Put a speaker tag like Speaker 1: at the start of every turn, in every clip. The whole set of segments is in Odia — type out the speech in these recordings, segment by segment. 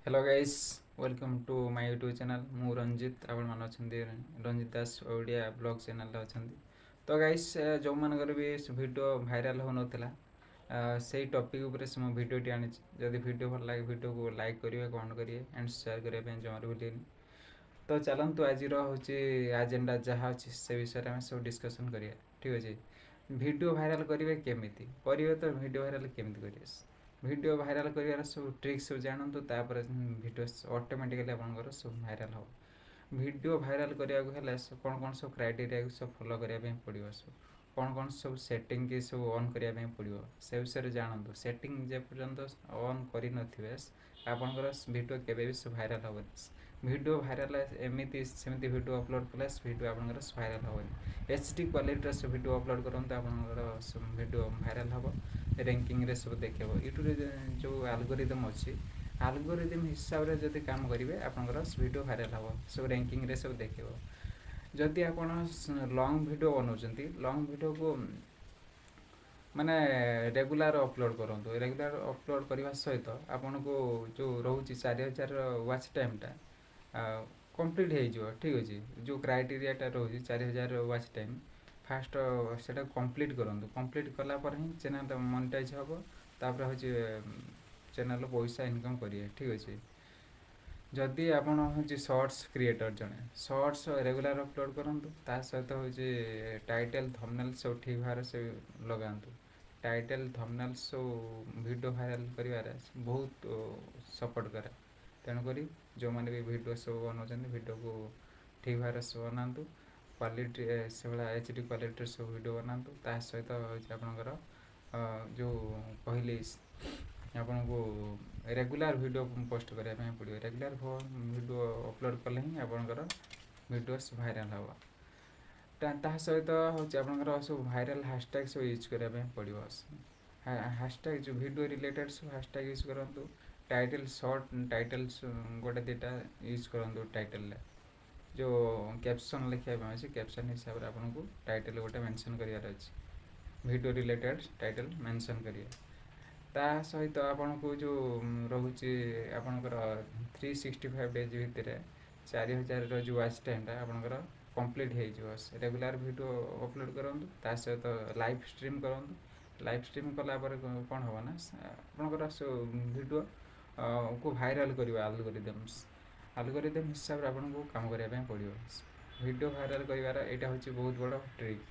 Speaker 1: Hello guys, welcome to my YouTube channel. ମୁଁ ରଞ୍ଜିତ, ଆପଣମାନେ ଅଛନ୍ତି ରଞ୍ଜିତ ଦାସ ଓଡ଼ିଆ ବ୍ଲଗ୍ ଚ୍ୟାନେଲ୍ରେ ଅଛନ୍ତି। ତ ଗାଇସ୍, ଯେଉଁମାନଙ୍କର ବି ଭିଡ଼ିଓ ଭାଇରାଲ୍ ହେଉନଥିଲା, ସେଇ ଟପିକ୍ ଉପରେ ସେ ମୁଁ ଭିଡ଼ିଓଟି ଆଣିଛି। ଯଦି ଭିଡ଼ିଓ ଭଲ ଲାଗେ, ଭିଡ଼ିଓକୁ ଲାଇକ୍ କରିବେ, କମେଣ୍ଟ କରିବେ ଆଣ୍ଡ ସେୟାର କରିବା ପାଇଁ ଜମାରୁ ଭୁଲିବେନି। ତ ଚାଲନ୍ତୁ, ଆଜିର ହେଉଛି ଆଜେଣ୍ଡା ଯାହା ଅଛି, ସେ ବିଷୟରେ ଆମେ ସବୁ ଡିସ୍କସନ୍ କରିବା। ଠିକ୍ ଅଛି? ଭିଡ଼ିଓ ଭାଇରାଲ୍ କରିବେ କେମିତି କରିବେ? ତ ଭିଡ଼ିଓ ଭାଇରାଲ୍ କେମିତି କରିବେ, ଭିଡ଼ିଓ ଭାଇରାଲ୍ କରିବାର ସବୁ ଟ୍ରିକ୍ସ ସବୁ ଜାଣନ୍ତୁ, ତାପରେ ଭିଡ଼ିଓ ଅଟୋମେଟିକାଲି ଆପଣଙ୍କର ସବୁ ଭାଇରାଲ୍ ହେବ। ଭିଡ଼ିଓ ଭାଇରାଲ୍ କରିବାକୁ ହେଲେ କ'ଣ କ'ଣ ସବୁ କ୍ରାଇଟେରିଆକୁ ସବୁ ଫଲୋ କରିବା ପାଇଁ ପଡ଼ିବ, ସବୁ କ'ଣ କ'ଣ ସବୁ ସେଟିଂ କି ସବୁ ଅନ୍ କରିବା ପାଇଁ ପଡ଼ିବ, ସେ ବିଷୟରେ ଜାଣନ୍ତୁ। ସେଟିଂ ଯେ ପର୍ଯ୍ୟନ୍ତ ଅନ୍ କରିନଥିବେ, ଆପଣଙ୍କର ଭିଡ଼ିଓ କେବେ ବି ସବୁ ଭାଇରାଲ୍ ହେବନି। ଭିଡ଼ିଓ ଭାଇରାଲ୍ ଏମିତି ସେମିତି ଭିଡ଼ିଓ ଅପଲୋଡ଼ କଲେ ଭିଡ଼ିଓ ଆପଣଙ୍କର ଭାଇରାଲ୍ ହେବନି। ଏଚ୍ ଡି କ୍ୱାଲିଟିର ସବୁ ଭିଡ଼ିଓ ଅପଲୋଡ଼ କରନ୍ତୁ, ଆପଣଙ୍କର ସବୁ ଭିଡ଼ିଓ ଭାଇରାଲ୍ ହେବ, ର୍ୟାଙ୍କିଙ୍ଗରେ ସବୁ ଦେଖେଇବ। ୟୁଟ୍ୟୁବରେ ଯେଉଁ ଆଲଗୋରିଦମ୍ ଅଛି, ଆଲଗୋରିଦମ୍ ହିସାବରେ ଯଦି କାମ କରିବେ, ଆପଣଙ୍କର ଭିଡ଼ିଓ ଭାଇରାଲ୍ ହେବ, ସବୁ ର୍ୟାଙ୍କିଙ୍ଗରେ ସବୁ ଦେଖେଇବ। ଯଦି ଆପଣ ଲଙ୍ଗ୍ ଭିଡ଼ିଓ ବନାଉଛନ୍ତି, ଲଙ୍ଗ୍ ଭିଡ଼ିଓକୁ ମାନେ ରେଗୁଲାର ଅପଲୋଡ଼ କରନ୍ତୁ। ରେଗୁଲାର ଅପଲୋଡ଼ କରିବା ସହିତ ଆପଣଙ୍କୁ ଯେଉଁ ରହୁଛି 4000 ୱାଚ୍ ଟାଇମ୍ଟା କମ୍ପ୍ଲିଟ୍ ହେଇଯିବ। ଠିକ୍ ଅଛି? ଯେଉଁ କ୍ରାଇଟେରିଆଟା ରହୁଛି 4000 ୱାଚ୍ ଟାଇମ୍, ଫାଷ୍ଟ ସେଇଟା କମ୍ପ୍ଲିଟ୍ କରନ୍ତୁ। କମ୍ପ୍ଲିଟ୍ କଲା ପରେ ହିଁ ଚ୍ୟାନେଲ୍ଟା ମନିଟାଇଜ୍ ହେବ, ତାପରେ ହେଉଛି ଚ୍ୟାନେଲ୍ରୁ ପଇସା ଇନକମ୍ କରିବେ। ଠିକ୍ ଅଛି? ଯଦି ଆପଣ ହେଉଛି ସର୍ଟସ୍ କ୍ରିଏଟର୍ ଜଣେ, ସର୍ଟସ୍ ରେଗୁଲାର ଅପଲୋଡ଼ କରନ୍ତୁ। ତା ସହିତ ହେଉଛି ଟାଇଟେଲ୍, ଥମ୍ବନେଲ୍ ସବୁ ଠିକ୍ ଭାବରେ ସେ ଲଗାନ୍ତୁ। ଟାଇଟେଲ୍, ଥମ୍ବନେଲ୍ ସବୁ ଭିଡ଼ିଓ ଭାଇରାଲ୍ କରିବାରେ ବହୁତ ସପୋର୍ଟ କରେ। ତେଣୁକରି ଯେଉଁମାନେ ବି ଭିଡ଼ିଓ ସବୁ ବନାଉଛନ୍ତି, ଭିଡ଼ିଓକୁ ଠିକ୍ ଭାବରେ ସବୁ ବନାନ୍ତୁ, କ୍ୱାଲିଟି ସେଭଳିଆ ଏଚ୍ ଡି କ୍ୱାଲିଟିର ସବୁ ଭିଡ଼ିଓ ବନାନ୍ତୁ। ତା ସହିତ ହେଉଛି ଆପଣଙ୍କର ଯେଉଁ କହିଲି ଆପଣଙ୍କୁ, ରେଗୁଲାର ଭିଡ଼ିଓ ପୋଷ୍ଟ କରିବା ପାଇଁ ପଡ଼ିବ। ରେଗୁଲାର ଭିଡ଼ିଓ ଅପଲୋଡ଼ କଲେ ହିଁ ଆପଣଙ୍କର ଭିଡ଼ିଓସ୍ ଭାଇରାଲ୍ ହେବ। ତାହା ସହିତ ହେଉଛି ଆପଣଙ୍କର ସବୁ ଭାଇରାଲ୍ ହାସଟ୍ୟାଗ୍ ସବୁ ୟୁଜ୍ କରିବା ପାଇଁ ପଡ଼ିବ। ହାସଟ୍ୟାଗ୍ ଯେଉଁ ଭିଡ଼ିଓ ରିଲେଟେଡ଼୍ ସବୁ ହାସଟ୍ୟାଗ୍ ୟୁଜ୍ କରନ୍ତୁ। ଟାଇଟେଲ୍, ସର୍ଟ ଟାଇଟେଲ୍ ଗୋଟେ ଦୁଇଟା ୟୁଜ୍ କରନ୍ତୁ। ଟାଇଟେଲ୍ରେ ଯେଉଁ କ୍ୟାପସନ୍ ଲେଖିବା ପାଇଁ ଅଛି, କ୍ୟାପସନ୍ ହିସାବରେ ଆପଣଙ୍କୁ ଟାଇଟେଲ୍ ଗୋଟେ ମେନସନ୍ କରିବାର ଅଛି। ଭିଡ଼ିଓ ରିଲେଟେଡ଼୍ ଟାଇଟେଲ୍ ମେନସନ୍ କରିବେ। ତା ସହିତ ଆପଣଙ୍କୁ ଯେଉଁ ରହୁଛି ଆପଣଙ୍କର 365 ଡେଜ୍ ଭିତରେ 4000ର ଯେଉଁ ୱାଚ୍ ଟାଇମ୍ଟା ଆପଣଙ୍କର କମ୍ପ୍ଲିଟ୍ ହେଇଯିବ। ରେଗୁଲାର ଭିଡ଼ିଓ ଅପଲୋଡ଼ କରନ୍ତୁ, ତା ସହିତ ଲାଇଭ୍ ଷ୍ଟ୍ରିମ୍ କରନ୍ତୁ। ଲାଇଭ୍ ଷ୍ଟ୍ରିମ୍ କଲା ପରେ କ'ଣ ହେବ ନା, ଆପଣଙ୍କର ସବୁ ଭିଡ଼ିଓ କୁ ଭାଇରାଲ୍ କରିବ ଆଲଗୋରିଦମ୍ସ। ଆଲଗୋରିଦମ୍ ହିସାବରେ ଆପଣଙ୍କୁ କାମ କରିବା ପାଇଁ ପଡ଼ିବ। ଭିଡ଼ିଓ ଭାଇରାଲ୍ କରିବାର ଏଇଟା ହେଉଛି ବହୁତ ବଡ଼ ଟ୍ରିକ୍।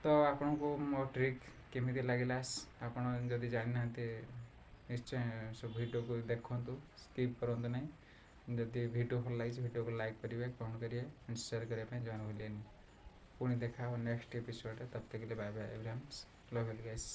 Speaker 1: ତ ଆପଣଙ୍କୁ ମୋ ଟ୍ରିକ୍ କେମିତି ଲାଗିଲା, ଆପଣ ଯଦି ଜାଣିନାହାନ୍ତି, ନିଶ୍ଚୟ ସବୁ ଭିଡ଼ିଓକୁ ଦେଖନ୍ତୁ, ସ୍କିପ୍ କରନ୍ତୁ ନାହିଁ। ଯଦି ଭିଡ଼ିଓ ଭଲ ଲାଗିଛି, ଭିଡ଼ିଓକୁ ଲାଇକ୍ କରିବେ, କମେଣ୍ଟ କରିବେ, ସେୟାର କରିବା ପାଇଁ ଜମା ଭୁଲିବେନି। ପୁଣି ଦେଖା ହେବ ନେକ୍ସଟ ଏପିସୋଡ଼ରେ। तब तक के लिए bye bye everyone, love you guys.